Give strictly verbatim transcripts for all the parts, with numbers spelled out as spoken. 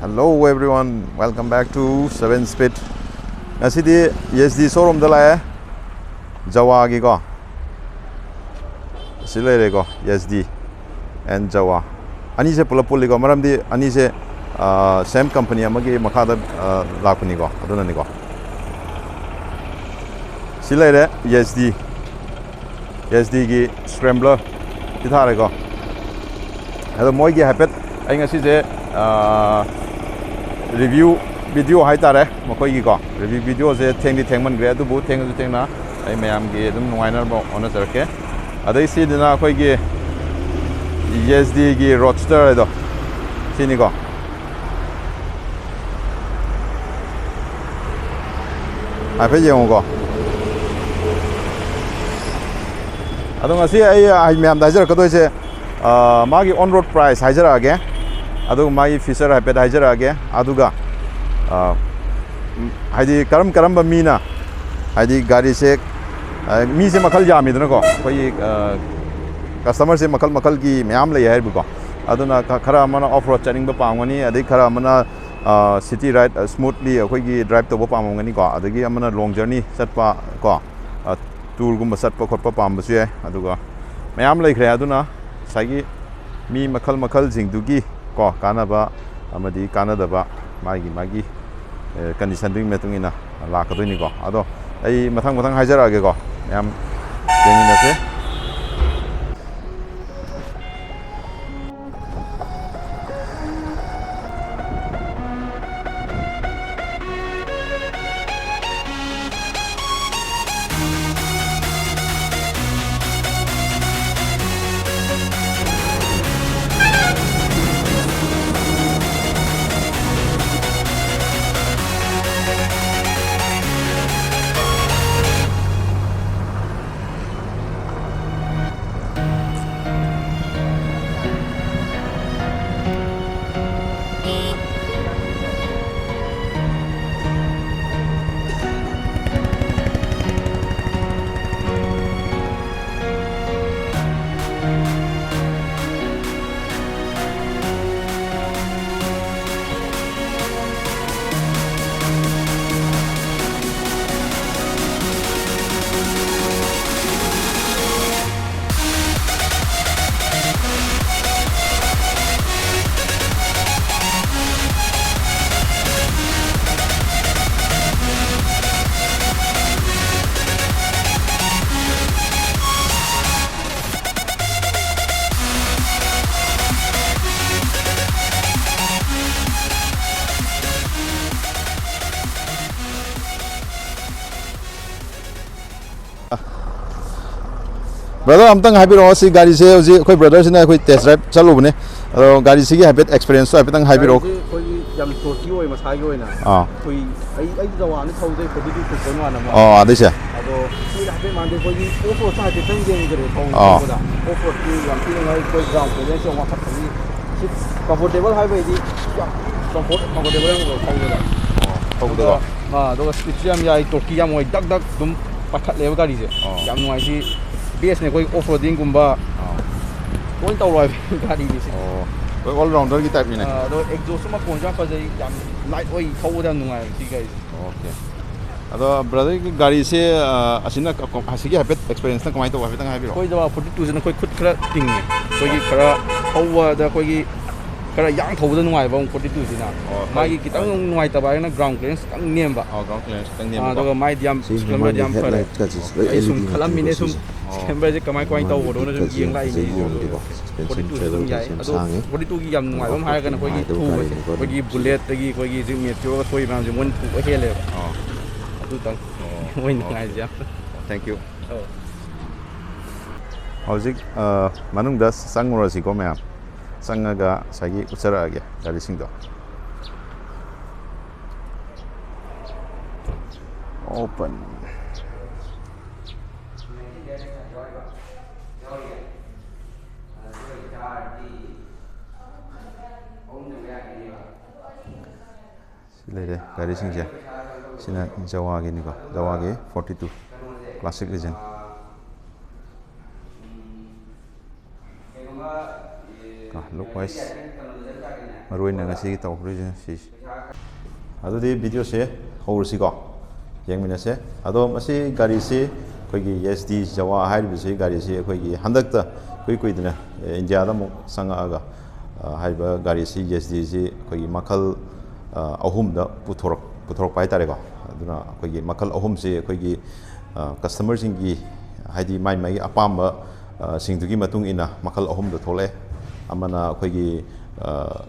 Hello everyone, welcome back to seven Speed. ꯉꯁꯤꯗꯤ S D showroomꯗ ꯂꯥꯛꯑꯦ, ꯖꯋꯥꯒꯤꯀꯣ꯫ ꯁꯤ ꯂꯩꯔꯦꯀꯣ, S D and ꯖꯋꯥ꯫ ꯑꯅꯤꯁꯦ ꯄꯨꯂꯞ ꯄꯨꯜꯂꯤꯀꯣ, ꯃꯔꯝꯗꯤ ꯑꯅꯤꯁꯦ, ꯑꯥ, same company ꯑꯃꯒꯤ ꯃꯈꯥꯗ, ꯑꯥ, ꯂꯥꯛꯄꯅꯤꯀꯣ, ꯑꯗꯨꯅꯅꯤꯀꯣ꯫ ꯁꯤ ꯂꯩꯔꯦ, S D꯫ S Dꯒꯤ Scrambler ꯁꯤ ꯊꯥꯔꯦꯀꯣ꯫ ꯑꯗꯣ ꯃꯣꯏꯒꯤ ꯍꯥꯏꯐꯦꯠ ꯑꯩ ꯉꯁꯤꯁꯦ, ꯑꯥ, review video ꯍꯥꯏꯇꯥꯔꯦ, ꯃꯈꯣꯏꯒꯤꯀꯣ꯫ Review videoꯁꯦ ꯊꯦꯡꯗꯤ ꯊꯦꯡꯃꯟꯈ꯭ꯔꯦ, ꯑꯗꯨꯕꯨ ꯊꯦꯡꯉꯁꯨ ꯊꯦꯡꯅ ꯑꯩ ꯃꯌꯥꯝꯒꯤ ꯑꯗꯨꯝ ꯅꯨꯡꯉꯥꯏꯅꯕ ꯍꯣꯠꯅꯖꯔꯛꯀꯦ꯫ ꯑꯗꯩ ꯁꯤꯗꯅ ꯑꯩꯈꯣꯏꯒꯤ S Dꯒꯤ Roadster ꯍꯥꯏꯗꯣ ꯁꯤꯅꯤꯀꯣ꯫ ꯍꯥꯏꯐꯦꯠ ꯌꯦꯡꯉꯨꯀꯣ꯫ ꯑꯗꯣ ꯉꯁꯤ ꯑꯩ ꯍꯥꯏ-, ꯃꯌꯥꯝꯗ ꯍꯥꯏꯖꯔꯛꯀꯗꯣꯏꯁꯦ, ꯑꯥ, ꯃꯥꯒꯤ on road price ꯍꯥꯏꯖꯔꯛꯑꯒꯦ, ꯑꯗꯨꯒ ꯃꯥꯒꯤ feature ꯍꯥꯏꯐꯦꯠ ꯍꯥꯏꯖꯔꯛꯑꯒꯦ, ꯑꯗꯨꯒ, ꯑꯥ, ꯎꯝ, ꯍꯥꯏꯗꯤ ꯀꯔꯝ ꯀꯔꯝꯕ ꯃꯤꯅ, ꯍꯥꯏꯗꯤ ꯒꯥꯔꯤꯁꯦ, ꯑꯥ, ꯃꯤꯁꯦ ꯃꯈꯜ ꯌꯥꯝꯃꯤꯗꯅꯀꯣ, ꯑꯩꯈꯣꯏꯒꯤ, ꯑꯥ, customerꯁꯦ ꯃꯈꯜ ꯃꯈꯜꯒꯤ ꯃꯌꯥꯝ ꯂꯩ ꯍꯥꯏꯔꯤꯕꯀꯣ꯫ ꯑꯗꯨꯅ ꯈ-, ꯈꯔ ꯑꯃꯅ off road ꯆꯠꯅꯤꯡꯕ ꯄꯥꯝꯒꯅꯤ, ꯑꯗꯩ ꯈꯔ ꯑꯃꯅ ꯑꯥ, city ride, ꯑꯥ, smoothly ꯑꯩꯈꯣꯏꯒꯤ drive ꯇꯧꯕ ꯄꯥꯝꯃꯝꯒꯅꯤꯀꯣ꯫ ꯑꯗꯒꯤ ꯑꯃꯅ long journey ꯆꯠꯄ ꯀꯣ, ꯑꯥ, tourꯒꯨꯝꯕ ꯆꯠꯄ ꯈꯣꯠꯄ ꯄꯥꯝꯕꯁꯨ ꯌꯥꯏ꯫ ꯑꯗꯨꯒ ꯃꯌꯥꯝ ꯂꯩꯈ꯭ꯔꯦ꯫ ꯑꯗꯨꯅ ꯉꯁꯥꯏꯒꯤ ꯃꯤ ꯃꯈꯜ ꯃꯈꯜꯁꯤꯡꯗꯨꯒꯤ ꯀꯣ ꯀꯥꯟꯅꯕ ꯑꯃꯗꯤ ꯀꯥꯟꯅꯗꯕ ꯃꯥꯒꯤ ꯃꯥꯒꯤ, ꯑꯦ, conditionꯗꯨꯒꯤ ꯃꯇꯨꯡ ꯏꯟꯅ ꯂꯥꯛꯀꯗꯣꯏꯅꯤꯀꯣ꯫ ꯑꯗꯣ ꯑꯩ ꯃꯊꯪ ꯃꯊꯪ ꯍꯥꯏꯖꯔꯛꯑꯒꯦꯀꯣ, ꯃꯌꯥꯝ ꯌꯦꯡꯃꯤꯟꯅꯁꯦ꯫ ꯕ꯭ꯔꯗꯔ, ꯑꯝꯇꯪ ꯍꯥꯏꯕꯤꯔꯛꯑꯣ, ꯁꯤ ꯒꯥꯔꯤꯁꯦ ꯍꯧꯖꯤꯛ ꯑꯩꯈꯣꯏ ꯕ꯭ꯔꯗꯔꯁꯤꯅ ꯑꯩꯈꯣꯏ ꯇꯦꯁ ꯗ꯭ꯔꯥꯏꯚ ꯆꯠꯂꯨꯕꯅꯤ, ꯑꯗꯣ ꯒꯥꯔꯤꯁꯤꯒꯤ ꯍꯥꯏꯐꯦꯠ ꯑꯦꯛꯁꯄꯤꯔꯤꯌꯦꯟꯁꯇꯣ ꯍꯥꯏꯐꯦꯠꯇꯪ ꯍꯥꯏꯕꯤꯔꯛꯑꯣ꯫ ꯒꯥꯔꯤꯁꯦ ꯑꯩꯈꯣꯏꯒꯤ ꯌꯥꯝ ꯇꯣꯔꯀꯤ ꯑꯣꯏ ꯃꯁꯥꯒꯤ ꯑꯣꯏꯅ꯫ ꯑꯥ꯫ ꯑꯩꯈꯣꯏ, ꯑꯩ, ꯑꯩ ꯖꯋꯥꯅ ꯊꯧꯖꯩ, ꯐꯣꯔꯇꯤ ꯇꯨ ꯐꯤꯐꯇꯤ ꯋꯥꯟ ꯑꯃ꯫ ꯑꯣ, ꯑꯗꯩꯁꯦ꯫ ꯑꯗꯣ ꯁꯤ ꯍꯥꯏꯐꯦꯠ ꯃꯥꯟꯗꯦ, ꯑꯩꯈꯣꯏꯒꯤ ꯑꯣꯐ ꯔꯣꯗꯁꯨ ꯍꯥꯏꯐꯦꯠꯇꯪ ꯌꯦꯡꯖꯔꯦ ꯊꯧ-, ꯑꯥ꯫ ꯊꯧꯕꯗ꯫ ꯑꯣꯐ ꯔꯣꯗꯇꯤ ꯌꯥꯝ ꯊꯤ ꯅꯨꯡꯉꯥꯏ, ꯑꯩꯈꯣꯏ ꯒ꯭ꯔꯥꯎꯟ ꯀ꯭ꯂꯤꯌꯥꯔꯦꯟꯁ ꯌꯥꯝ ꯋꯥꯡꯈꯠꯄꯒꯤ ꯁꯤ ꯀꯝꯐꯣꯔꯇꯦꯕꯜ ꯍꯥꯏꯕꯩꯗꯤ ꯌꯥꯝ ꯀꯝꯐꯣꯔꯠ, ꯀꯝꯐꯣꯔꯇꯦꯕꯜ ꯌꯥꯝ ꯑꯣꯏ ꯊꯧꯕꯗ꯫ ꯑꯣ, ꯊꯧꯕꯗꯀꯣ? ꯑꯗꯨꯒ, ꯑꯥ, ꯑꯗꯨꯒ ꯁ꯭ꯄꯤꯗꯁꯨ ꯌꯥꯝ ꯌꯥꯏ, ꯇꯣꯔꯀꯤ ꯌꯥꯝ ꯑꯣꯏ, ꯗꯛ ꯗꯛ ꯑꯗꯨꯝ ꯄꯥꯏꯈꯠꯂꯦꯕ ꯒꯥꯔꯤꯁꯦ꯫ ꯑꯣ꯫ ꯌꯥꯝ ꯅꯨꯡꯉꯥꯏ ꯁꯤ꯫ ꯕꯦꯁꯅꯦ ꯑꯩꯈꯣꯏ ꯑꯣꯐ ꯔꯣꯗꯤꯡꯒꯨꯝꯕ ꯑꯣ꯫ ꯂꯣꯏ ꯇꯧꯔꯣ ꯍꯥꯏꯕ ꯒꯥꯔꯤꯅꯤ ꯁꯤ꯫ ꯑꯣ, ꯑꯩꯈꯣꯏ ꯑꯣꯜ ꯔꯥꯎꯟꯗꯔꯒꯤ ꯇꯥꯏꯞꯅꯤꯅꯦ꯫ ꯑꯥ, ꯑꯗꯣ ꯑꯦꯛꯖꯣꯁꯁꯨ ꯃꯈꯣꯟꯁꯨ ꯌꯥꯝ ꯐꯖꯩ, ꯌꯥꯝ ꯂꯥꯏꯠ ꯑꯣꯏ, ꯊꯧꯕꯗ ꯌꯥꯝ ꯅꯨꯡꯉꯥꯏꯕ ꯁꯤ ꯒꯥꯔꯤꯁꯦ꯫ ꯑꯣꯀꯦ꯫ ꯑꯗꯣ ꯕ꯭ꯔꯗꯔꯒꯤ ꯒꯥꯔꯤꯁꯦ, ꯑꯥ, ꯑꯁꯤꯅ ꯀ-, ꯀ-, ꯑꯁꯤꯒꯤ ꯍꯥꯏꯐꯦꯠ ꯑꯦꯛꯁꯄꯤꯔꯤꯌꯦꯟꯁꯅ ꯀꯃꯥꯏꯅ ꯇꯧꯕ ꯍꯥꯏꯐꯦꯠꯇꯪ ꯍꯥꯏꯕꯤꯔꯛꯑꯣ꯫ ꯑꯩꯈꯣꯏ ꯖꯋꯥ ꯐꯣꯔꯇꯤ ꯇꯨꯁꯤꯅ ꯑꯩꯈꯣꯏ ꯈꯨꯠ ꯈꯔ ꯇꯤꯡꯉꯦ꯫ ꯑꯩꯈꯣꯏꯒꯤ ꯈꯔ ꯊꯧꯕꯗ ꯑꯩꯈꯣꯏꯒꯤ ꯈꯔ ꯌꯥꯡ ꯊꯧꯕꯗ ꯅꯨꯡꯉꯥꯏꯕ ꯑꯃꯨꯛ ꯐꯣꯔꯇꯤ ꯇꯨꯁꯤꯅ꯫ ꯑꯣ, ꯃꯥꯒꯤ ꯍꯣꯏ, ꯈꯤꯇꯪ ꯍꯣꯏ꯫ ꯅꯨꯡꯉꯥꯏꯇꯕ ꯍꯥꯏꯔꯒꯅ ꯒ꯭ꯔꯥꯎꯟ ꯀ꯭ꯂꯤꯌꯔꯦꯟꯁ ꯈꯤꯇꯪ ꯅꯦꯝꯕ꯫ ꯑꯣ, ꯒ꯭ꯔꯥꯎꯟ ꯀ꯭ꯂꯤꯌꯔꯦꯟꯁ ꯈꯤꯇꯪ ꯑꯥ, ꯅꯦꯝꯕꯀꯣ꯫ ꯑꯗꯨꯒ ꯃꯥꯏꯗꯤ ꯌꯥꯝ ꯁꯤ ꯁꯤꯁꯇꯦꯝꯗꯤ ꯃꯃꯥꯡꯒꯤ ꯌꯥꯝ ꯐꯔꯦ꯫ ꯍꯦꯠꯂꯥꯏꯠꯀꯁꯦ ꯂꯣꯏ ꯑꯩ ꯁꯨꯝ ꯑꯦꯜ ꯏ ꯗꯤ ꯈꯜꯂꯝꯃꯤꯅꯦ ꯁꯨꯝ ꯉꯥꯛꯇꯅꯦ ꯁꯤꯁꯦ꯫ ꯑꯣ꯫ ꯁꯤꯁꯇꯦꯝꯁꯦ ꯀꯃꯥꯏ ꯀꯃꯥꯏꯅ ꯃꯃꯥꯡꯒꯤ ꯇꯧꯕꯅꯣꯅ ꯁꯨꯝ ꯍꯦꯠꯂꯥꯏꯠꯁꯦ ꯌꯦꯡ ꯂꯥꯛꯏꯅꯦ ꯐꯖꯩ ꯑꯩꯁꯨ꯫ ꯌꯣꯟꯗꯦꯀꯣ꯫ ꯁꯁꯄꯦꯟꯁꯟ ꯐꯣꯔꯇꯤ ꯇꯨꯁꯦ ꯑꯗꯨꯝ ꯇ꯭ꯔꯦꯕꯜꯒꯁꯦ ꯌꯥꯏ꯫ ꯌꯥꯝ ꯑꯗꯣ ꯁꯥꯡꯉꯦ꯫ ꯐꯣꯔꯇꯤ ꯇꯨꯒꯤ ꯌꯥꯝ ꯅꯨꯡꯉꯥꯏꯕ ꯑꯃ ꯍꯥꯏꯔꯒꯅ ꯑꯩꯈꯣꯏꯒꯤ ꯅꯨꯡꯉꯥꯏꯗꯧ ꯊꯧꯕꯁꯦ꯫ ꯒꯥꯔꯤꯅꯤꯀꯣ ꯑꯩꯈꯣꯏꯒꯤ ꯑꯗꯨꯝ꯫ ꯕꯨꯂꯦꯠꯇꯒꯤ ꯑꯩꯈꯣꯏꯒꯤ ꯖꯤꯞ ꯃꯦꯇꯤꯌꯣꯔꯒ ꯊꯣꯛꯏ ꯃꯌꯥꯝꯁꯦ ꯃꯣꯏꯅ ꯊꯨꯕ ꯍꯦꯜꯂꯦꯕ꯫ ꯑꯣ꯫ ꯑꯗꯨꯇꯪ꯫ ꯑꯣ꯫ ꯃꯣꯏ ꯑꯣ꯫ ꯅꯨꯡꯉꯥꯏꯔꯤꯁꯦ ꯌꯥꯝ꯫ Thank you꯫ ꯑꯧ꯫ ꯍꯧꯖꯤꯛ, ꯑ, ꯃꯅꯨꯡꯗ ꯆꯪꯉꯨꯔꯁꯤꯀꯣ ꯃꯌꯥꯝ꯫ ꯆꯪꯉꯒ ꯉꯁꯥꯏꯒꯤ ꯎꯠꯆꯔꯛꯑꯒꯦ ꯒꯥꯔꯤꯁꯤꯡꯗꯣ꯫ Open꯫ ꯁꯤ ꯂꯩꯔꯦ ꯒꯥꯔꯤꯁꯤꯡꯁꯦ꯫ ꯁꯤꯅ ꯖꯋꯥꯒꯤꯅꯤꯀꯣ, ꯖꯋꯥꯒꯤ ꯐꯣꯔꯇꯤ ꯇꯨ Classic Legend꯫ ꯑꯥ, look wise ꯃꯔꯨ ꯑꯣꯏꯅ ꯉꯁꯤꯒꯤ ꯇꯧꯍꯧꯔꯤꯁꯤꯅ ꯁꯤꯁꯦ꯫ ꯑꯗꯨꯗꯤ video ꯁꯦ ꯍꯧꯔꯁꯤꯀꯣ, ꯌꯦꯡꯃꯤꯟꯅꯁꯦ꯫ ꯑꯗꯣ ꯃꯁꯤ ꯒꯥꯔꯤꯁꯤ ꯑꯩꯈꯣꯏꯒꯤ ꯑꯦꯁ ꯗꯤ ꯖꯋꯥ ꯍꯥꯏꯔꯤꯕꯁꯤ ꯒꯥꯔꯤꯁꯤ ꯑꯩꯈꯣꯏꯒꯤ ꯍꯟꯗꯛꯇ ꯏꯀꯨꯏ ꯀꯨꯏꯗꯅ, ꯑꯦ, ꯏꯟꯗꯤꯌꯥꯗ ꯑꯃꯨꯛ ꯆꯪꯉꯛꯑꯒ, ꯑ, ꯍꯥꯏꯔꯤꯕ ꯒꯥꯔꯤꯁꯤ ꯑꯦꯁ ꯗꯤ ꯁꯤ ꯑꯩꯈꯣꯏꯒꯤ ꯃꯈꯜ, ꯑ, ꯑꯍꯨꯝꯗ ꯄꯨꯊꯣꯔꯛ-, ꯄꯨꯊꯣꯔꯛꯄ ꯍꯥꯏꯇꯥꯔꯦꯀꯣ꯫ ꯑꯗꯨꯅ ꯑꯩꯈꯣꯏꯒꯤ ꯃꯈꯜ ꯑꯍꯨꯝꯁꯤ ꯑꯩꯈꯣꯏꯒꯤ, ꯑ, customer ꯁꯤꯡꯒꯤ ꯍꯥꯏꯗꯤ ꯃꯥꯏ ꯃꯥꯏꯒꯤ ꯑꯄꯥꯝꯕ, ꯑ, ꯁꯤꯡꯗꯨꯒꯤ ꯃꯇꯨꯡ ꯏꯟꯅ ꯃꯈꯜ ꯑꯍꯨꯝꯗ ꯊꯣꯛꯂꯛꯑꯦ꯫ ꯑꯃꯅ ꯑꯩꯈꯣꯏꯒꯤ, ꯑ,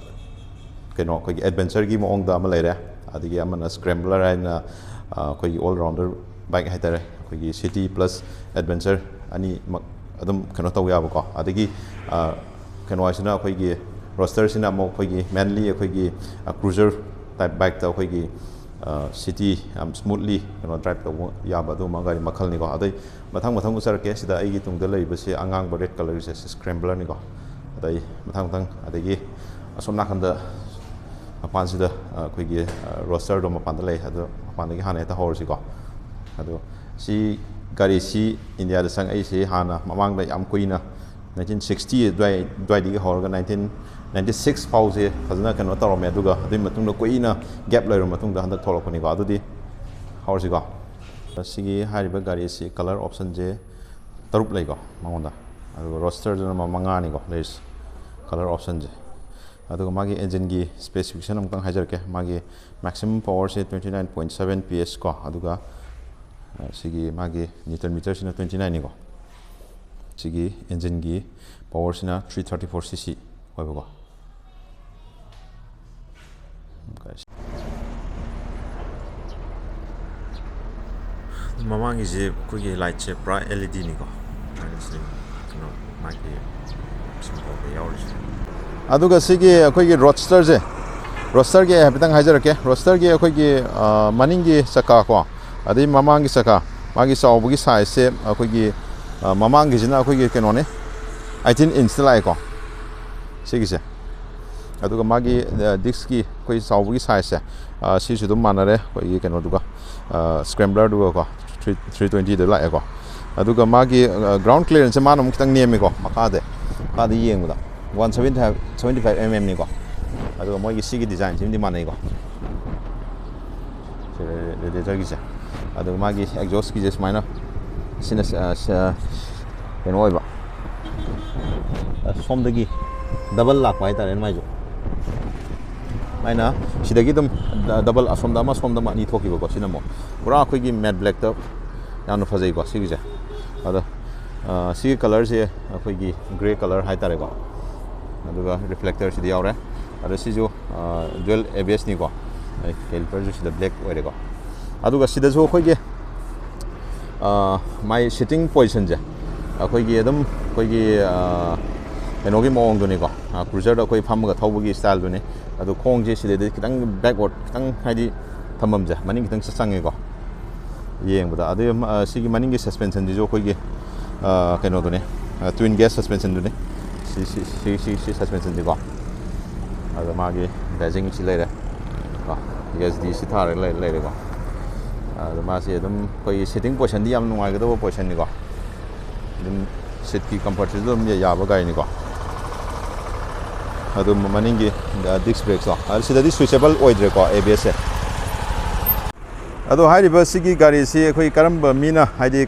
ꯀꯩꯅꯣ, ꯑꯩꯈꯣꯏꯒꯤ adventure ꯒꯤ ꯃꯑꯣꯡꯗ ꯑꯃ ꯂꯩꯔꯦ, ꯑꯗꯒꯤ ꯑꯃꯅ scrambler ꯍꯥꯏꯅ, ꯑ, ꯑꯩꯈꯣꯏꯒꯤ all rounder bike ꯍꯥꯏꯇꯥꯔꯦ, ꯑꯩꯈꯣꯏꯒꯤ city plus adventure ꯑꯅꯤꯃꯛ ꯑꯗꯨꯝ ꯀꯩꯅꯣ ꯇꯧ ꯌꯥꯕꯀꯣ꯫ ꯑꯗꯒꯤ ꯀꯩꯅꯣ ꯍꯥꯏꯁꯤꯅ ꯑꯩꯈꯣꯏꯒꯤ ꯔꯣꯁꯇꯔꯁꯤꯅ ꯑꯃꯨꯛ ꯑꯩꯈꯣꯏꯒꯤ mainly ꯑꯩꯈꯣꯏꯒꯤ cruiser type bikeꯇ ꯑꯩꯈꯣꯏꯒꯤ city ꯌꯥꯝ smoothly ꯀꯩꯅꯣ drive ꯇꯧꯕ ꯌꯥꯕ ꯑꯗꯨꯒꯨꯝꯕ ꯒꯥꯔꯤ ꯃꯈꯜꯅꯤꯀꯣ꯫ ꯑꯗꯩ ꯃꯊꯪ ꯃꯊꯪ ꯎꯠꯆꯔꯛꯀꯦ꯫ ꯁꯤꯗ ꯑꯩꯒꯤ ꯇꯨꯡꯗ ꯂꯩꯔꯤꯕꯁꯤ ꯑꯉꯥꯡꯕ red colourꯒꯤꯁꯦ scramblerꯅꯤꯀꯣ꯫ ꯑꯗꯩ ꯃꯊꯪ ꯃꯊꯪ ꯑꯗꯒꯤ ꯑꯁꯣꯝ ꯅꯥꯀꯟꯗ ꯃꯄꯥꯟꯁꯤꯗ ꯑꯩꯈꯣꯏꯒꯤ ꯔꯣꯁꯇꯔꯗꯣ ꯃꯄꯥꯟꯗ ꯂꯩ꯫ ꯑꯗꯣ ꯃꯄꯥꯟꯗꯒꯤ ꯍꯥꯟꯅ ꯍꯦꯛꯇ ꯍꯧꯔꯁꯤꯀꯣ꯫ ꯑꯗꯣ ꯁꯤ ꯒꯥꯔꯤꯁꯤ ꯏꯟꯗꯤꯌꯥꯗ ꯆꯪꯉꯛꯏꯁꯤ ꯍꯥꯟꯅ ꯃꯃꯥꯡꯗ ꯌꯥꯝ ꯀꯨꯏꯅ nineteen sixty ꯑꯗꯨꯋꯥꯏ ꯑꯗꯨꯋꯥꯏꯗꯒꯤ ꯍꯧꯔꯒ nineteen ninety six ꯐꯥꯎꯁꯦ ꯐꯖꯅ ꯀꯩꯅꯣ ꯇꯧꯔꯝꯃꯦ꯫ ꯑꯗꯨꯒ ꯑꯗꯨꯒꯤ ꯃꯇꯨꯡꯗ ꯀꯨꯏꯅ gap ꯂꯩꯔꯕ ꯃꯇꯨꯡꯗ ꯍꯟꯗꯛ ꯊꯣꯛꯂꯛꯄꯅꯤꯀꯣ꯫ ꯑꯗꯨꯗꯤ ꯍꯧꯔꯁꯤꯀꯣ꯫ ꯁꯤꯒꯤ ꯍꯥꯏꯔꯤꯕ ꯒꯥꯔꯤꯁꯤ colour optionꯁꯦ ꯇꯔꯨꯛ ꯂꯩꯀꯣ ꯃꯉꯣꯟꯗ꯫ ꯑꯗꯨꯒ ꯔꯣꯁꯇꯔꯗꯨꯅ ꯃꯉꯥꯅꯤꯀꯣ ꯂꯩꯔꯤꯁꯦ colour optionꯁꯦ꯫ ꯑꯗꯨꯒ ꯃꯥꯒꯤ engineꯒꯤ specification ꯑꯃꯨꯛꯇꯪ ꯍꯥꯏꯖꯔꯛꯀꯦ꯫ ꯃꯥꯒꯤ maximum powerꯁꯦ twenty nine point seven P S ꯀꯣ꯫ ꯑꯗꯨꯒ ꯁꯤꯒꯤ ꯃꯥꯒꯤ newton meterꯁꯤꯅ twenty nineꯅꯤꯀꯣ꯫ ꯁꯤꯒꯤ engineꯒꯤ powerꯁꯤꯅ three thirty four C C ꯑꯣꯏꯕꯀꯣ꯫ ꯃꯃꯥꯡꯒꯤꯁꯦ ꯑꯩꯈꯣꯏꯒꯤ lightꯁꯦ ꯄꯨꯔꯥ LEDꯅꯤꯀꯣ꯫ ꯀꯩꯅꯣ ꯃꯥꯒꯤ ꯁꯤꯝꯕꯣꯜꯗ ꯌꯥꯎꯔꯤꯁꯦ꯫ ꯑꯗꯨꯒ ꯁꯤꯒꯤ ꯑꯩꯈꯣꯏꯒꯤ ꯔꯣꯗꯁꯇꯔꯁꯦ, ꯔꯣꯗꯁꯇꯔꯒꯤ ꯑꯩ ꯍꯥꯏꯐꯦꯠꯇꯪ ꯍꯥꯏꯖꯔꯛꯀꯦ꯫ ꯔꯣꯗꯁꯇꯔꯒꯤ ꯑꯩꯈꯣꯏꯒꯤ ꯃꯅꯤꯡꯒꯤ ꯆꯀꯥ ꯀꯣ, ꯑꯗꯩ ꯃꯃꯥꯡꯒꯤ ꯆꯀꯥ, ꯃꯥꯒꯤ ꯆꯥꯎꯕꯒꯤ sizeꯁꯦ ꯑꯩꯈꯣꯏꯒꯤ ꯃꯃꯥꯡꯒꯤꯁꯤꯅ ꯑꯩꯈꯣꯏꯒꯤ ꯀꯩꯅꯣꯅꯤ, eighteen inchꯇ ꯂꯥꯛꯑꯦꯀꯣ ꯁꯤꯒꯤꯁꯦ꯫ ꯑꯗꯨꯒ ꯃꯥꯒꯤ diskꯀꯤ ꯑꯩꯈꯣꯏ ꯆꯥꯎꯕꯒꯤ sizeꯁꯦ ꯁꯤꯁꯨ ꯑꯗꯨꯝ ꯃꯥꯟꯅꯔꯦ ꯑꯩꯈꯣꯏꯒꯤ ꯀꯩꯅꯣꯗꯨꯒ, scramblerꯗꯨꯒꯀꯣ꯫ Three twentyꯗ ꯂꯥꯛꯑꯦꯀꯣ꯫ ꯑꯗꯨꯒ ꯃꯥꯒꯤ ground clearanceꯁꯦ ꯃꯥꯅ ꯑꯃꯨꯛ ꯈꯤꯇꯪ ꯅꯦꯝꯃꯦꯀꯣ꯫ ꯃꯈꯥꯗ ꯃꯈꯥꯗ ꯌꯦꯡꯕꯗ one seventy five, seventy five mmꯅꯤꯀꯣ꯫ ꯑꯗꯨꯒ ꯃꯣꯏꯒꯤ ꯁꯤꯒꯤ designꯁꯤꯃꯗꯤ ꯃꯥꯟꯅꯩꯀꯣ꯫ Radiatorꯒꯤꯁꯦ꯫ ꯑꯗꯨꯒ ꯃꯥꯒꯤ exhaustꯀꯤꯁꯦ ꯁꯨꯃꯥꯏꯅ ꯁꯤꯅ ꯀꯩꯅꯣ ꯑꯣꯏꯕ, ꯁꯣꯝꯗꯒꯤ double ꯂꯥꯛꯄ ꯍꯥꯏꯇꯥꯔꯦꯅꯦ ꯃꯥꯏꯁꯨ꯫ ꯁꯨꯃꯥꯏꯅ ꯁꯤꯗꯒꯤ ꯑꯗꯨꯝ double, ꯑꯁꯣꯝꯗ ꯑꯃ ꯁꯣꯝꯗ ꯑꯃ ꯑꯅꯤ ꯊꯣꯛꯈꯤꯕꯀꯣ꯫ ꯁꯤꯅ ꯑꯃꯨꯛ ꯄꯨꯔꯥ ꯑꯩꯈꯣꯏꯒꯤ matte blackꯇ ꯌꯥꯝꯅ ꯐꯖꯩꯀꯣ ꯁꯤꯒꯤꯁꯦ꯫ ꯑꯗꯣ ꯁꯤꯒꯤ colourꯁꯦ ꯑꯩꯈꯣꯏꯒꯤ grey colour ꯍꯥꯏꯇꯥꯔꯦꯀꯣ꯫ ꯑꯗꯨꯒ reflectorꯁꯤꯗꯤ ꯌꯥꯎꯔꯦ꯫ ꯑꯗꯣ ꯁꯤꯁꯨ dual ABSꯅꯤꯀꯣ꯫ Caliperꯁꯨ ꯁꯤꯗ black ꯑꯣꯏꯔꯦꯀꯣ꯫ ꯑꯗꯨꯒ ꯁꯤꯗꯁꯨ ꯑꯩꯈꯣꯏꯒꯤ ꯃꯥꯏ seating positionꯁꯦ ꯑꯩꯈꯣꯏꯒꯤ ꯑꯗꯨꯝ ꯑꯩꯈꯣꯏꯒꯤ ꯀꯩꯅꯣꯒꯤ ꯃꯑꯣꯡꯗꯨꯅꯤꯀꯣ, ꯀ꯭ꯔꯨꯖꯔꯗ ꯑꯩꯈꯣꯏ ꯐꯝꯃꯒ ꯊꯧꯕꯒꯤ ꯁ꯭ꯇꯥꯏꯜꯗꯨꯅꯤ꯫ ꯑꯗꯣ ꯈꯣꯡꯁꯦ ꯁꯤꯗꯩꯗ ꯈꯤꯇꯪ ꯕꯦꯛꯋꯥꯔꯗ ꯈꯤꯇꯪ ꯍꯥꯏꯗꯤ ꯊꯝꯐꯝꯁꯦ ꯃꯅꯤꯡ ꯈꯤꯇꯪ ꯆꯪꯉꯦꯀꯣ ꯌꯦꯡꯕꯗ꯫ ꯑꯗꯨ ꯁꯤꯒꯤ ꯃꯅꯤꯡꯒꯤ ꯁꯁꯄꯦꯟꯁꯟꯁꯤꯁꯨ ꯑꯩꯈꯣꯏꯒꯤ ꯀꯩꯅꯣꯗꯨꯅꯤ, ꯇ꯭ꯋꯤꯟ ꯒꯦꯖ ꯁꯁꯄꯦꯟꯁꯟꯗꯨꯅꯤ꯫ ꯁꯤ ꯁꯤ ꯁꯤ ꯁꯤ ꯁꯁꯄꯦꯟꯁꯟꯁꯤꯀꯣ꯫ ꯑꯗꯣ ꯃꯥꯒꯤ ꯕꯦꯖꯤꯡꯁꯤ ꯂꯩꯔꯦ ꯀꯣ, ꯌꯨ ꯑꯦꯁ ꯗꯤ ꯁꯤ ꯊꯥꯔꯒ ꯂꯩꯔꯦꯀꯣ꯫ ꯑꯗꯣ ꯃꯥꯁꯤ ꯑꯗꯨꯝ ꯑꯩꯈꯣꯏꯒꯤ ꯁꯤꯇꯤꯡ ꯄꯣꯖꯤꯁꯟꯗꯤ ꯌꯥꯝ ꯅꯨꯡꯉꯥꯏꯒꯗꯕ ꯄꯣꯖꯤꯁꯟꯅꯤꯀꯣ꯫ ꯑꯗꯨꯝ ꯁꯤꯠꯀꯤ ꯀꯝꯐꯔꯠꯁꯤꯁꯨ ꯑꯗꯨꯝ ꯌꯥꯕ ꯒꯥꯔꯤꯅꯤꯀꯣ꯫ ꯑꯗꯨ ꯃꯅꯤꯡꯒꯤ ꯗꯤꯁ ꯕ꯭ꯔꯦꯛꯁꯣ, ꯑꯗꯨ ꯁꯤꯗꯗꯤ ꯁ꯭ꯋꯤꯆꯦꯕꯜ ꯑꯣꯏꯗ꯭ꯔꯦꯀꯣ ꯑꯦ ꯕꯤ ꯑꯦꯁꯁꯦ꯫ ꯑꯗꯣ ꯍꯥꯏꯔꯤꯕ ꯁꯤꯒꯤ ꯒꯥꯔꯤꯁꯤ ꯑꯩꯈꯣꯏ ꯀꯔꯝꯕ ꯃꯤꯅ, ꯍꯥꯏꯗꯤ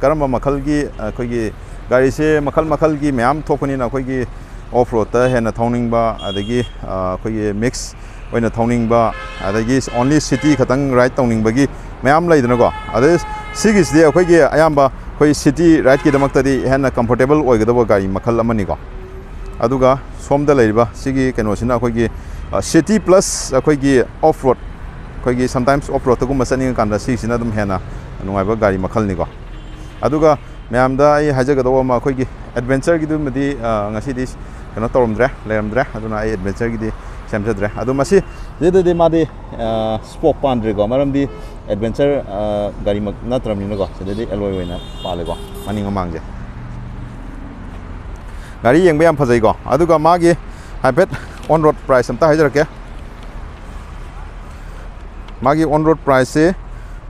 ꯀꯔꯝꯕ ꯃꯈꯜꯒꯤ, ꯑꯩꯈꯣꯏꯒꯤ ꯒꯥꯔꯤꯁꯦ ꯃꯈꯜ ꯃꯈꯜꯒꯤ ꯃꯌꯥꯝ ꯊꯣꯛꯄꯅꯤꯅ, ꯑꯩꯈꯣꯏꯒꯤ ꯑꯣꯐ ꯔꯣꯗꯇ ꯍꯦꯟꯅ ꯊꯧꯅꯤꯡꯕ, ꯑꯗꯒꯤ ꯑꯩꯈꯣꯏꯒꯤ ꯃꯤꯛꯁ ꯑꯣꯏꯅ ꯊꯧꯅꯤꯡꯕ, ꯑꯗꯒꯤ ꯑꯣꯟꯂꯤ ꯁꯤꯇꯤ ꯈꯛꯇꯪ ꯔꯥꯏꯠ ꯇꯧꯅꯤꯡꯕꯒꯤ ꯃꯌꯥꯝ ꯂꯩꯗꯅꯀꯣ꯫ ꯑꯗꯩ ꯁꯤꯒꯤꯁꯤꯗꯤ ꯑꯩꯈꯣꯏꯒꯤ ꯑꯌꯥꯝꯕ ꯑꯩꯈꯣꯏ ꯁꯤꯇꯤ ꯔꯥꯏꯠꯀꯤꯗꯃꯛꯇꯗꯤ ꯍꯦꯟꯅ ꯀꯝꯐꯣꯔꯇꯦꯕꯜ ꯑꯣꯏꯒꯗꯕ ꯒꯥꯔꯤ ꯃꯈꯜ ꯑꯃꯅꯤꯀꯣ꯫ ꯑꯗꯨꯒ ꯁꯣꯝꯗ ꯂꯩꯔꯤꯕ ꯁꯤꯒꯤ ꯀꯩꯅꯣꯁꯤꯅ ꯑꯩꯈꯣꯏꯒꯤ ꯁꯤꯇꯤ ꯄ꯭ꯂꯁ ꯑꯩꯈꯣꯏꯒꯤ ꯑꯣꯐ ꯔꯣꯗ, ꯑꯩꯈꯣꯏꯒꯤ ꯁꯝꯇꯥꯏꯝꯁ ꯑꯣꯐ ꯔꯣꯗꯇꯒꯨꯝꯕ ꯆꯠꯅꯤꯡꯉꯀꯥꯟꯗ ꯁꯤꯁꯤꯅ ꯑꯗꯨꯝ ꯍꯦꯟꯅ ꯅꯨꯡꯉꯥꯏꯕ ꯒꯥꯔꯤ ꯃꯈꯜꯅꯤꯀꯣ꯫ ꯑꯗꯨꯒ ꯃꯌꯥꯝꯗ ꯑꯩ ꯍꯥꯏꯖꯒꯗꯧꯕ ꯑꯃ, ꯑꯩꯈꯣꯏꯒꯤ ꯑꯦꯗꯚꯦꯟꯆꯔꯒꯤꯗꯨꯃꯗꯤ ꯉꯁꯤꯗꯤ ꯀꯩꯅꯣ ꯇꯧꯔꯝꯗ꯭ꯔꯦ, ꯂꯩꯔꯝꯗ꯭ꯔꯦ꯫ ꯑꯗꯨꯅ ꯑꯩ ꯑꯦꯗꯚꯦꯟꯆꯔꯒꯤꯗꯤ ꯁꯦꯝꯖꯗ꯭ꯔꯦ꯫ ꯑꯗꯣ ꯃꯁꯤ ꯁꯤꯗꯗꯤ ꯃꯥꯗꯤ ꯁ꯭ꯄꯣꯛ ꯄꯥꯟꯗ꯭ꯔꯤꯀꯣ, ꯃꯔꯝꯗꯤ ꯑꯦꯗꯚꯦꯟꯆꯔ ꯒꯥꯔꯤꯃꯛ ꯅꯠꯇ꯭ꯔꯕꯅꯤꯅꯀꯣ꯫ ꯁꯤꯗꯗꯤ ꯑꯦꯂꯣꯏ ꯑꯣꯏꯅ ꯄꯥꯜꯂꯦꯀꯣ, ꯃꯅꯤꯡ ꯃꯃꯥꯡꯁꯦ꯫ ꯒꯥꯔꯤ ꯌꯦꯡꯕ ꯌꯥꯝ ꯐꯖꯩꯀꯣ꯫ ꯑꯗꯨꯒ ꯃꯥꯒꯤ ꯍꯥꯏꯐꯦꯠ ꯑꯣꯟ ꯔꯣꯗ ꯄ꯭ꯔꯥꯏꯁ ꯑꯝꯇ ꯍꯥꯏꯖꯔꯛꯀꯦ꯫ ꯃꯥꯒꯤ ꯑꯣꯟ ꯔꯣꯗ ꯄ꯭ꯔꯥꯏꯁꯁꯦ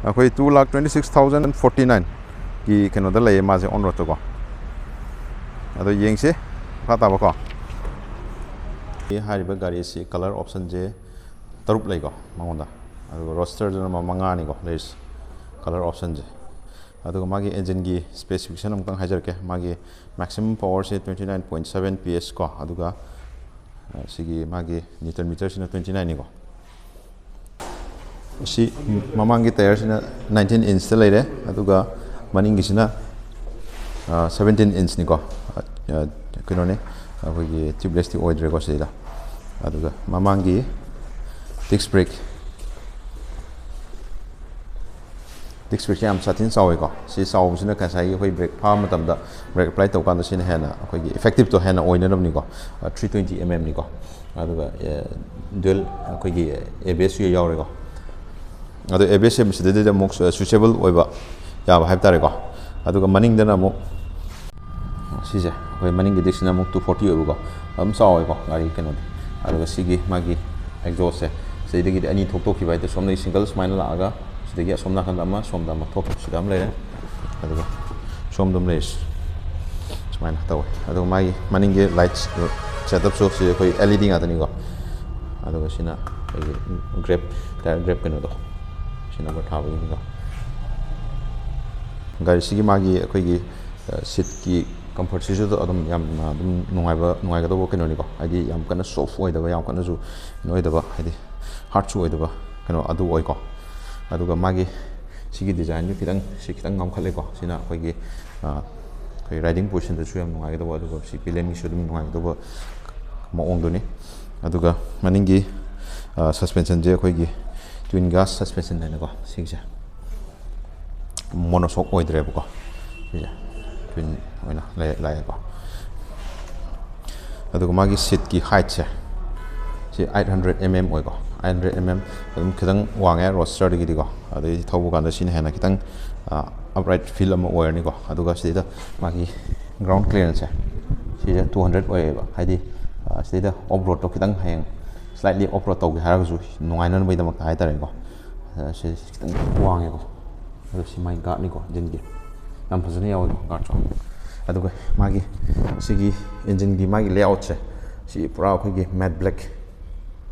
ꯑꯩꯈꯣꯏ two lakh twenty six thousand forty nine ꯒꯤ ꯀꯩꯅꯣꯗ ꯂꯩꯌꯦ ꯃꯥꯁꯦ, ꯑꯣꯟ ꯔꯣꯗꯇꯀꯣ꯫ ꯑꯗꯣ ꯌꯦꯡꯁꯤ ꯃꯈꯥ ꯇꯥꯕꯀꯣ꯫ ꯍꯥꯏꯔꯤꯕ ꯒꯥꯔꯤ ꯑꯁꯤ ꯀꯂꯔ ꯑꯣꯞꯁꯟꯁꯦ ꯇꯔꯨꯛ ꯂꯩꯀꯣ ꯃꯉꯣꯟꯗ, ꯑꯗꯨꯒ ꯔꯣꯗꯁꯇꯔꯗꯨꯅ ꯃꯉꯥꯅꯤꯀꯣ ꯂꯩꯔꯤꯁꯦ ꯀꯂꯔ ꯑꯣꯞꯁꯟꯁꯦ꯫ ꯑꯗꯨꯒ ꯃꯥꯒꯤ ꯏꯟꯖꯤꯟꯒꯤ ꯁ꯭ꯄꯦꯁꯤꯐꯤꯀꯦꯁꯟ ꯑꯃꯨꯛꯇꯪ ꯍꯥꯏꯖꯔꯛꯀꯦ꯫ ꯃꯥꯒꯤ maximum ꯄꯋꯥꯔꯁꯦ twenty nine point seven P S ꯀꯣ, ꯑꯗꯨꯒ ꯁꯤꯒꯤ ꯃꯥꯒꯤ ꯅ꯭ꯌꯨꯇꯟ ꯃꯤꯇꯔꯁꯤꯅ twenty nineꯅꯤꯀꯣ꯫ ꯁꯤ ꯃꯃꯥꯡꯒꯤ ꯇꯥꯌꯔꯁꯤꯅ nineteen inchꯇ ꯂꯩꯔꯦ, ꯑꯗꯨꯒ ꯃꯅꯤꯡꯒꯤꯁꯤꯅ seventeen inchꯅꯤꯀꯣ꯫ ꯀꯩꯅꯣꯅꯦ, ꯑꯩꯈꯣꯏꯒꯤ ꯇ꯭ꯌꯨꯕꯂꯦꯁꯇꯤ ꯑꯣꯏꯗ꯭ꯔꯦꯀꯣ ꯁꯤꯗ꯫ ꯑꯗꯨꯒ ꯃꯃꯥꯡꯒꯤ ꯗꯤꯁꯛ ꯕ꯭ꯔꯦꯛ, Disc brake ꯁꯦ ꯌꯥꯝ ꯁꯥꯊꯤꯅ ꯆꯥꯎꯋꯦꯀꯣ꯫ ꯁꯤ ꯆꯥꯎꯕꯁꯤꯅ ꯉꯁꯥꯏꯒꯤ ꯑꯩꯈꯣꯏ brake ꯐꯥꯕ ꯃꯇꯝꯗ brake apply ꯇꯧꯀꯥꯟꯗ ꯁꯤꯅ ꯍꯦꯟꯅ ꯑꯩꯈꯣꯏꯒꯤ effective ꯇꯣ ꯍꯦꯟꯅ ꯑꯣꯏꯅꯅꯕꯅꯤꯀꯣ꯫ Three twenty mm ꯅꯤꯀꯣ꯫ ꯑꯗꯨꯒ dual ꯑꯩꯈꯣꯏꯒꯤ ABS ꯁꯨ ꯌꯥꯎꯔꯦꯀꯣ꯫ ꯑꯗꯣ ABS ꯁꯦ ꯃꯁꯤꯗꯩꯗ ꯑꯃꯨꯛ switchable ꯑꯣꯏꯕ ꯌꯥꯕ ꯍꯥꯏꯕ ꯇꯥꯔꯦꯀꯣ꯫ ꯑꯗꯨꯒ ꯃꯅꯤꯡꯗꯅ ꯑꯃꯨꯛ ꯁꯤꯁꯦ ꯑꯩꯈꯣꯏ ꯃꯅꯤꯡꯒꯤ disc ꯁꯤꯅ ꯑꯃꯨꯛ two forty ꯑꯣꯏꯕꯀꯣ꯫ ꯑꯗꯨꯝ ꯆꯥꯎꯋꯦꯀꯣ ꯒꯥꯔꯤ ꯀꯩꯅꯣꯗꯤ꯫ ꯑꯗꯨꯒ ꯁꯤꯒꯤ ꯃꯥꯒꯤ exhaust ꯁꯦ ꯁꯤꯗꯒꯤꯗꯤ ꯑꯅꯤ ꯊꯣꯛꯇꯣꯛꯈꯤꯕ ꯍꯥꯏꯗꯤ ꯁꯣꯝꯗꯒꯤ single ꯁꯨꯃꯥꯏꯅ ꯂꯥꯛꯑꯒ ꯁꯤꯗꯒꯤ ꯑꯁꯣꯝ ꯅꯥꯀꯟꯗ ꯑꯃ, ꯁꯣꯝꯗ ꯑꯃ ꯊꯣꯛꯈꯤꯕ ꯁꯤꯗ ꯑꯃ ꯂꯩꯔꯦ꯫ ꯑꯗꯨꯒ ꯁꯣꯝꯗ ꯑꯃ ꯂꯩꯔꯤꯁꯦ ꯁꯨꯃꯥꯏꯅ ꯇꯧꯋꯦ꯫ ꯑꯗꯨꯒ ꯃꯥꯒꯤ ꯃꯅꯤꯡꯒꯤ light setup ꯁꯨ ꯁꯤ ꯑꯩꯈꯣꯏ LED ꯉꯥꯛꯇꯅꯤꯀꯣ꯫ ꯑꯗꯨꯒ ꯁꯤꯅ ꯑꯩꯈꯣꯏꯒꯤ grab, tyre grab ꯀꯩꯅꯣꯗꯣ, ꯁꯤ number ꯊꯥꯕꯒꯤꯅꯤꯀꯣ꯫ ꯒꯥꯔꯤꯁꯤꯒꯤ ꯃꯥꯒꯤ ꯑꯩꯈꯣꯏꯒꯤ seat ꯀꯤ comfort ꯁꯤꯁꯨ ꯑꯗꯨꯝ ꯌꯥꯝꯅ ꯑꯗꯨꯝ ꯅꯨꯡꯉꯥꯏꯕ, ꯅꯨꯡꯉꯥꯏꯒꯗꯧꯕ ꯀꯩꯅꯣꯅꯤꯀꯣ꯫ ꯍꯥꯏꯗꯤ ꯌꯥꯝ ꯀꯟꯅ soft ꯑꯣꯏꯗꯕ, ꯌꯥꯝ ꯀꯟꯅꯁꯨ ꯀꯩꯅꯣ ꯑꯣꯏꯗꯕ, ꯍꯥꯏꯗꯤ hard ꯁꯨ ꯑꯣꯏꯗꯕ ꯀꯩꯅꯣ ꯑꯗꯨ ꯑꯣꯏꯀꯣ꯫ ꯑꯗꯨꯒ ꯃꯥꯒꯤ ꯁꯤꯒꯤ design ꯁꯨ ꯈꯤꯇꯪ, ꯁꯤ ꯈꯤꯇꯪ ꯉꯝꯈꯠꯂꯦꯀꯣ꯫ ꯁꯤꯅ ꯑꯩꯈꯣꯏꯒꯤ, ꯑ, ꯑꯩꯈꯣꯏ riding position ꯗꯁꯨ ꯌꯥꯝ ꯅꯨꯡꯉꯥꯏꯒꯗꯧꯕ, ꯑꯗꯨꯒ ꯁꯤ ꯄꯤꯂꯤꯌꯟꯒꯤꯁꯨ ꯑꯗꯨꯝ ꯅꯨꯡꯉꯥꯏꯒꯗꯧꯕ ꯃꯑꯣꯡꯗꯨꯅꯤ꯫ ꯑꯗꯨꯒ ꯃꯅꯤꯡꯒꯤ, ꯑ, suspension ꯁꯦ ꯑꯩꯈꯣꯏꯒꯤ twin gas suspension ꯍꯥꯏꯅꯀꯣ, ꯁꯤꯒꯤꯁꯦ monoshock ꯑꯣꯏꯗ꯭ꯔꯦꯕꯀꯣ꯫ ꯁꯤꯁꯦ twin ꯑꯣꯏꯅ ꯂꯩ-, ꯂꯥꯛꯑꯦꯀꯣ꯫ ꯑꯗꯨꯒ ꯃꯥꯒꯤ seat ꯀꯤ height ꯁꯦ, ꯁꯤ eight hundred mm ꯑꯣꯏꯀꯣ꯫ Eight hundred mm ꯑꯗꯨꯝ ꯈꯤꯇꯪ ꯋꯥꯡꯉꯦ roadster ꯗꯒꯤꯗꯤꯀꯣ꯫ ꯑꯗꯩ ꯊꯧꯕ ꯀꯥꯟꯗ ꯁꯤꯅ ꯍꯦꯟꯅ ꯈꯤꯇꯪ, ꯑ, upright feel ꯑꯃ ꯑꯣꯏꯔꯅꯤꯀꯣ꯫ ꯑꯗꯨꯒ ꯁꯤꯗꯩꯗ ꯃꯥꯒꯤ ground clearance ꯁꯦ, ꯁꯤꯁꯦ two hundred ꯑꯣꯏꯌꯦꯕ꯫ ꯍꯥꯏꯗꯤ, ꯑ, ꯁꯤꯗꯩꯗ off road ꯇꯣ ꯈꯤꯇꯪ ꯍꯌꯦꯡ slightly off road ꯇꯧꯒꯦ ꯍꯥꯏꯔꯒꯁꯨ ꯅꯨꯡꯉꯥꯏꯅꯅꯕꯒꯤꯗꯃꯛꯇ ꯍꯥꯏꯇꯥꯔꯦꯀꯣ꯫ ꯑ, ꯁꯤ ꯈꯤꯇꯪ ꯋꯥꯡꯉꯦꯀꯣ꯫ ꯑꯗꯣ ꯁꯤ ꯃꯥꯒꯤ guard ꯅꯤꯀꯣ, engine ꯒꯤ꯫ ꯌꯥꯝ ꯐꯖꯅ ꯌꯥꯎꯋꯦꯀꯣ guard ꯁꯨ꯫ ꯑꯗꯨꯒ ꯃꯥꯒꯤ ꯁꯤꯒꯤ engine ꯒꯤ ꯃꯥꯒꯤ layout ꯁꯦ, ꯁꯤ ꯄꯨꯔꯥ ꯑꯩꯈꯣꯏꯒꯤ matte black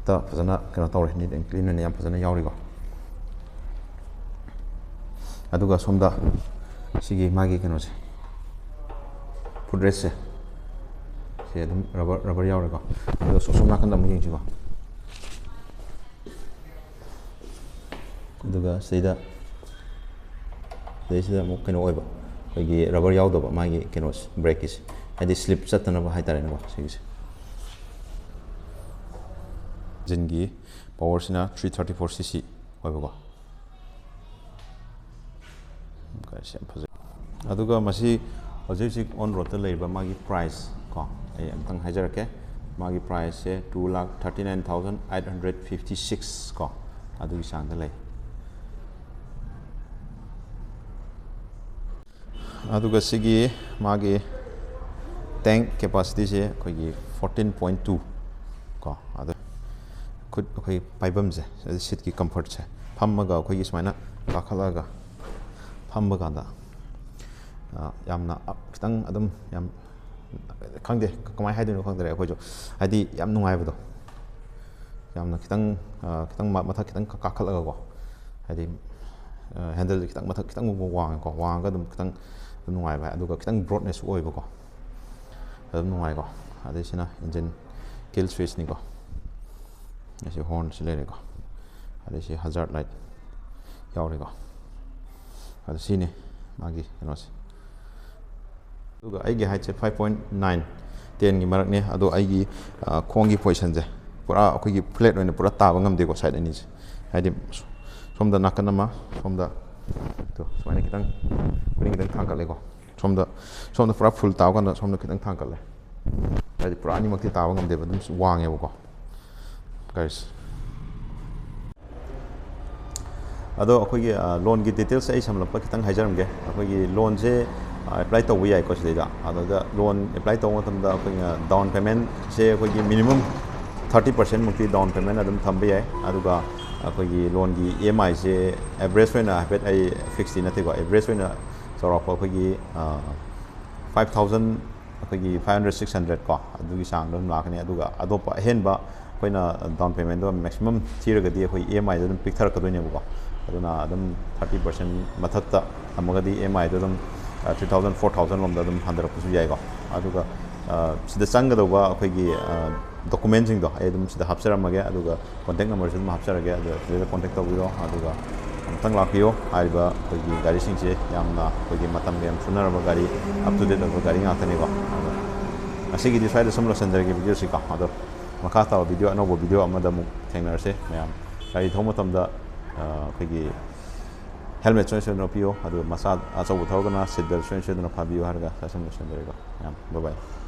ꯇ ꯐꯖꯅ ꯀꯩꯅꯣ ꯇꯧꯔꯦ, neat and clean ꯑꯣꯏꯅ ꯌꯥꯝ ꯐꯖꯅ ꯌꯥꯎꯔꯤꯀꯣ꯫ ꯑꯗꯨꯒ ꯁꯣꯝꯗ ꯁꯤꯒꯤ ꯃꯥꯒꯤ ꯀꯩꯅꯣꯁꯦ, foot rest ꯁꯦ, ꯁꯤ ꯑꯗꯨꯝ rubber, rubber ꯌꯥꯎꯔꯦꯀꯣ꯫ ꯑꯗꯨꯒ ꯁꯣ-, ꯁꯣꯝ ꯅꯥꯀꯟꯗ ꯑꯃꯨꯛ ꯌꯦꯡꯁꯤꯀꯣ꯫ ꯑꯗꯨꯒ ꯁꯤꯗꯩꯗ, ꯁꯤꯗꯩꯁꯤꯗ ꯑꯃꯨꯛ ꯀꯩꯅꯣ ꯑꯣꯏꯕ, ꯑꯩꯈꯣꯏꯒꯤ rubber ꯌꯥꯎꯗꯕ ꯃꯥꯒꯤ ꯀꯩꯅꯣꯁꯦ, brake ꯀꯤꯁꯦ, ꯍꯥꯏꯗꯤ slip ꯆꯠꯇꯅꯕ ꯍꯥꯏꯇꯥꯔꯦꯅꯦꯀꯣ꯫ ꯁꯤꯒꯤꯁꯦ engine ꯒꯤ power ꯁꯤꯅ three thirty four cc ꯑꯣꯏꯕꯀꯣ꯫ ꯑꯁ, ꯌꯥꯝ ꯐꯖꯩ꯫ ꯑꯗꯨꯒ ꯃꯁꯤ ꯍꯧꯖꯤꯛ ꯍꯧꯖꯤꯛ ꯑꯣꯟ ꯔꯣꯗꯇ ꯂꯩꯔꯤꯕ ꯃꯥꯒꯤ ꯄ꯭ꯔꯥꯏꯁ ꯀꯣ, ꯑꯩ ꯑꯝꯇꯪ ꯍꯥꯏꯖꯔꯛꯀꯦ꯫ ꯃꯥꯒꯤ ꯄ꯭ꯔꯥꯏꯁꯁꯦ two lakh thirty nine thousand eight hundred fifty six ꯀꯣ, ꯑꯗꯨꯒꯤ ꯆꯥꯡꯗ ꯂꯩ꯫ ꯑꯗꯨꯒ ꯁꯤꯒꯤ ꯃꯥꯒꯤ ꯇꯦꯡ ꯀꯦꯄꯥꯁꯤꯇꯤꯁꯦ ꯑꯩꯈꯣꯏꯒꯤ fourteen point two ꯀꯣ꯫ ꯑꯗ ꯈꯨꯠ ꯑꯩꯈꯣꯏ ꯄꯥꯏꯐꯝꯁꯦ, ꯑꯗꯩ ꯁꯤꯠꯀꯤ ꯀꯝꯐꯔꯠꯁꯦ, ꯐꯝꯃꯒ ꯑꯩꯈꯣꯏꯒꯤ ꯁꯨꯃꯥꯏꯅ ꯀꯥꯈꯠꯂꯒ ꯐꯝꯕ ꯀꯥꯟꯗ, ꯑ, ꯌꯥꯝꯅ ꯑꯞ-, ꯈꯤꯇꯪ ꯑꯗꯨꯝ ꯌꯥꯝ, ꯈꯪꯗꯦ, ꯀꯃꯥꯏꯅ ꯍꯥꯏꯗꯣꯏꯅꯣ ꯈꯪꯗ꯭ꯔꯦ ꯑꯩꯈꯣꯏꯁꯨ, ꯍꯥꯏꯗꯤ ꯌꯥꯝ ꯅꯨꯡꯉꯥꯏꯕꯗꯣ, ꯌꯥꯝꯅ ꯈꯤꯇꯪ, ꯑ, ꯈꯤꯇꯪ ꯃ-, ꯃꯊꯛ ꯈꯤꯇꯪ ꯀꯥ-, ꯀꯥꯈꯠꯂꯒꯀꯣ, ꯍꯥꯏꯗꯤ, ꯑ, ꯍꯦꯟꯗꯜꯁꯦ ꯈꯤꯇꯪ ꯃꯊꯛ ꯈꯤꯇꯪ ꯋꯥꯡꯉꯦꯀꯣ, ꯋꯥꯡꯉꯒ ꯑꯗꯨꯝ ꯈꯤꯇꯪ ꯑꯗꯨꯝ ꯅꯨꯡꯉꯥꯏꯕ ꯍꯥꯏ, ꯑꯗꯨꯒ ꯈꯤꯇꯪ ꯕ꯭ꯔꯣꯗꯅꯦꯁꯁꯨ ꯑꯣꯏꯕꯀꯣ, ꯑꯗꯨꯝ ꯅꯨꯡꯉꯥꯏꯀꯣ꯫ ꯑꯗꯩ ꯁꯤꯅ ꯏꯟꯖꯤꯟ ꯀꯤꯜ ꯁ꯭ꯋꯤꯆꯅꯤꯀꯣ, ꯑꯁꯤ ꯍꯣꯔꯟꯁꯤ ꯂꯩꯔꯦꯀꯣ, ꯑꯗꯩ ꯁꯤ ꯍꯖꯥꯔꯠ ꯂꯥꯏꯠ ꯌꯥꯎꯔꯦꯀꯣ꯫ ꯑꯗꯣ ꯁꯤꯅꯤ ꯃꯥꯒꯤ ꯀꯩꯅꯣꯁꯦ꯫ ꯑꯗꯨꯒ ꯑꯩꯒꯤ ꯍꯥꯏꯠꯁꯦ five point nine, tenꯒꯤ ꯃꯔꯛꯅꯦ꯫ ꯑꯗꯣ ꯑꯩꯒꯤ, ꯑ, ꯈꯣꯡꯒꯤ ꯄꯣꯖꯤꯁꯟꯁꯦ ꯄꯨꯔꯥ ꯑꯩꯈꯣꯏꯒꯤ ꯐ꯭ꯂꯦꯠ ꯑꯣꯏꯅ ꯄꯨꯔꯥ ꯇꯥꯕ ꯉꯝꯗꯦꯀꯣ, ꯁꯥꯏꯠ ꯑꯅꯤꯁꯦ꯫ ꯍꯥꯏꯗꯤ ꯁꯣꯝꯗ ꯅꯥꯀꯟ ꯑꯃ, ꯁꯣꯝꯗ, ꯇꯣ, ꯁꯨꯃꯥꯏꯅ ꯈꯤꯇꯪ, ꯈꯨꯅꯤꯡ ꯈꯤꯇꯪ ꯊꯥꯡꯒꯠꯂꯦꯀꯣ꯫ ꯁꯣꯝꯗ, ꯁꯣꯝꯗ ꯄꯨꯔꯥ ꯐꯨꯜ ꯇꯥꯕ ꯀꯥꯟꯗ ꯁꯣꯝꯗ ꯈꯤꯇꯪ ꯊꯥꯡꯒꯠꯂꯦ꯫ ꯍꯥꯏꯗꯤ ꯄꯨꯔꯥ ꯑꯅꯤꯃꯛꯇꯤ ꯇꯥꯕ ꯉꯝꯗꯦꯕ, ꯑꯗꯨꯝ ꯋꯥꯡꯉꯦꯕꯀꯣ ꯒꯥꯔꯤꯁꯦ꯫ ꯑꯗꯣ ꯑꯩꯈꯣꯏꯒꯤ, ꯑ, ꯂꯣꯟꯒꯤ ꯗꯤꯇꯦꯜꯁꯁꯦ ꯑꯩ ꯁꯝꯂꯞꯄ ꯈꯤꯇꯪ ꯍꯥꯏꯖꯔꯝꯒꯦ꯫ ꯑꯩꯈꯣꯏꯒꯤ ꯂꯣꯟꯁꯦ, ꯑ, ꯑꯦꯄ꯭ꯂꯥꯏ ꯇꯧꯕ ꯌꯥꯏꯀꯣ ꯁꯤꯗꯩꯗ꯫ ꯑꯗꯨꯗ ꯂꯣꯟ ꯑꯦꯄ꯭ꯂꯥꯏ ꯇꯧꯕ ꯃꯇꯝꯗ ꯑꯩꯈꯣꯏꯅ ꯗꯥꯎꯟ ꯄꯦꯃꯦꯟꯁꯦ ꯑꯩꯈꯣꯏꯒꯤ ꯃꯤꯅꯤꯃꯝ thirty percent ꯃꯨꯛꯇꯤ ꯗꯥꯎꯟ ꯄꯦꯃꯦꯟ ꯑꯗꯨꯝ ꯊꯝꯕ ꯌꯥꯏ꯫ ꯑꯗꯨꯒ ꯑꯩꯈꯣꯏꯒꯤ ꯂꯣꯟꯒꯤ ꯏ ꯑꯦꯝ ꯑꯥꯏꯁꯦ ꯑꯦꯚꯔꯦꯖ ꯑꯣꯏꯅ ꯍꯥꯏꯐꯦꯠ, ꯑꯩ ꯐꯤꯛꯁꯇꯤ ꯅꯠꯇꯦꯀꯣ, ꯑꯦꯚꯔꯦꯖ ꯑꯣꯏꯅ ꯆꯥꯎꯔꯥꯛꯄ ꯑꯩꯈꯣꯏꯒꯤ, ꯑ, five thousand, ꯑꯩꯈꯣꯏꯒꯤ five hundred, six hundred ꯀꯣ, ꯑꯗꯨꯒꯤ ꯆꯥꯡꯗ ꯑꯗꯨꯝ ꯂꯥꯛꯀꯅꯤ꯫ ꯑꯗꯨꯒ ꯑꯇꯣꯞꯄ ꯑꯍꯦꯟꯕ ꯑꯩꯈꯣꯏꯅ ꯗꯥꯎꯟ ꯄꯦꯃꯦꯟꯗꯣ ꯃꯦꯛꯁꯤꯃꯝ ꯊꯤꯔꯒꯗꯤ ꯑꯩꯈꯣꯏ ꯏ ꯑꯦꯝ ꯑꯥꯏꯗ ꯑꯗꯨꯝ ꯄꯤꯛꯊꯔꯛꯀꯗꯣꯏꯅꯦꯕꯀꯣ꯫ ꯑꯗꯨꯅ ꯑꯗꯨꯝ thirty percent ꯃꯊꯛꯇ ꯊꯝꯃꯒꯗꯤ ꯏ ꯑꯦꯝ ꯑꯥꯏꯗꯣ ꯑꯗꯨꯝ, ꯑ, three thousand, four thousand ꯂꯣꯝꯗ ꯑꯗꯨꯝ ꯍꯟꯊꯔꯛꯄꯁꯨ ꯌꯥꯏꯀꯣ꯫ ꯑꯗꯨꯒ, ꯑ, ꯁꯤꯗ ꯆꯪꯒꯗꯧꯕ ꯑꯩꯈꯣꯏꯒꯤ, ꯑ, ꯗꯣꯀꯨꯃꯦꯟꯁꯤꯡꯗꯣ ꯑꯩ ꯑꯗꯨꯝ ꯁꯤꯗ ꯍꯥꯞꯆꯔꯝꯃꯒꯦ꯫ ꯑꯗꯨꯒ ꯀꯣꯟꯇꯦꯛ ꯅꯝꯕꯔꯁꯨ ꯑꯗꯨꯝ ꯍꯥꯞꯆꯔꯒꯦ, ꯑꯗꯨ ꯁꯤꯗ ꯀꯣꯟꯇꯦꯛ ꯇꯧꯕꯤꯔꯣ꯫ ꯑꯗꯨꯒ ꯑꯃꯨꯛꯇꯪ ꯂꯥꯛꯄꯤꯌꯣ꯫ ꯍꯥꯏꯔꯤꯕ ꯑꯩꯈꯣꯏꯒꯤ ꯒꯥꯔꯤꯁꯤꯡꯁꯦ ꯌꯥꯝꯅ ꯑꯩꯈꯣꯏꯒꯤ ꯃꯇꯝꯒ ꯌꯥꯝ ꯆꯨꯅꯔꯕ ꯒꯥꯔꯤ, up to date ꯑꯣꯏꯕ ꯒꯥꯔꯤ ꯉꯥꯛꯇꯅꯤꯀꯣ꯫ ꯑꯗꯣ ꯉꯁꯤꯒꯤꯗꯤ ꯁ꯭ꯋꯥꯏꯗ ꯁꯨꯝ ꯂꯣꯏꯁꯤꯟꯖꯔꯒꯦ ꯚꯤꯗꯤꯑꯣꯁꯤꯀꯣ꯫ ꯑꯗꯣ ꯃꯈꯥ ꯇꯥꯕ ꯚꯤꯗꯤꯑꯣ, ꯑꯅꯧꯕ ꯚꯤꯗꯤꯑꯣ ꯑꯃꯗ ꯑꯃꯨꯛ ꯊꯦꯡꯅꯔꯁꯦ ꯃꯌꯥꯝ꯫ ꯒꯥꯔꯤ ꯊꯧꯕ ꯃꯇꯝꯗ, ꯑ, ꯑꯩꯈꯣꯏꯒꯤ ꯍꯦꯜꯃꯦꯠ ꯁꯣꯏ ꯁꯣꯏꯗꯅ ꯎꯞꯄꯤꯌꯨ, ꯑꯗꯨꯒ ꯃꯆꯥ ꯑꯆꯧꯕ ꯊꯧꯔꯒꯅ ꯁꯤꯠ ꯕꯦꯜ ꯁꯣꯏ ꯁꯣꯏꯗꯅ ꯐꯥꯕꯤꯌꯨ ꯍꯥꯏꯔꯒ ꯁ꯭ꯋꯥꯏꯁꯤꯗ ꯂꯣꯏꯁꯤꯟꯖꯔꯒꯦꯀꯣ꯫ ꯌꯥꯝ bye bye꯫